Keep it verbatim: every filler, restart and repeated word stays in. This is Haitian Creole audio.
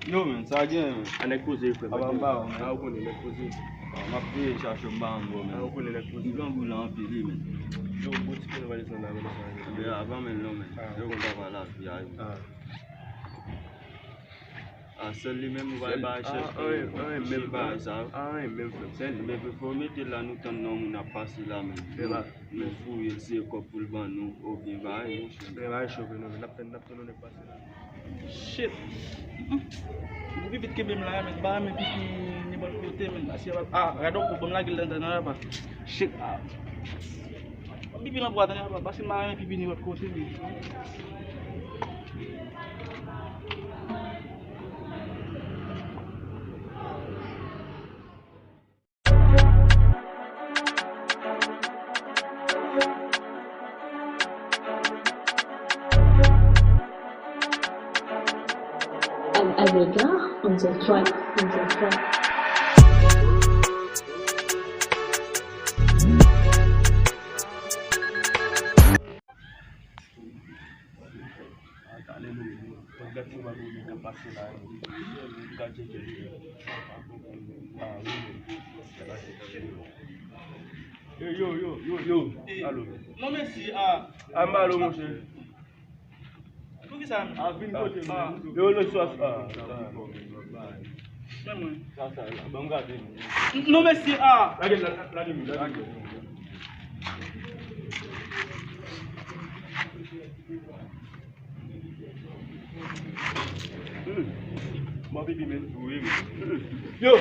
Yo, men, sa gen, men. A nèg poze, frè. Aba m ba ou, men. A, ou konnen nèg poze. A, m ap peye chache m ba m, bro, men. A, ou konnen nèg poze. M grangou la anpil, wi, men. Yo, bon ti pye nou va desann la, men, sa. Ebyen, avan men non, men. A. Yo konn pa pale lavi a, wi. A. A, sèl li menm ou va bay chèch. A, anyen, anyen, menm bagay sa. A, anyen, menm frè m, sèl li. Ebyen, before w mete la, nou tann non moun ap pase la, men. Men la. Nou fouye l, se kòb pou l ban nou, oubyen bagay, monchè. Men bagay cho vre non, men n ap tann, n ap tann yon nèg pase la. Shit. Mm. Pou pipi t kenbe m la, men m pa renmen pipi nenpòt kote, men. Paske, a, gade yon kou, ban m lage l nan, nan apa. Shit. A. Pipi nan bwat, nan apa. Paske m pa renmen pipi nenpòt kote, men. An, Azelka, on the track, on the track. A, talè nou, nou, nou gad ti bagay nou ka pase la, nou ka tcheke li. A, wi, men. Yo, yo, yo, yo, yo. Alo. Non, mèsi, a. A, m alo, monchè. Poukisa? A, vin kote m. Yo, le swa, a. Men mwen. Sa, sa, la. Ban m gade. Non, mèsi, a. Lage, la, lage, lage. Hmm. Mwen pipi, men. Wi, men. Hmm. Yo!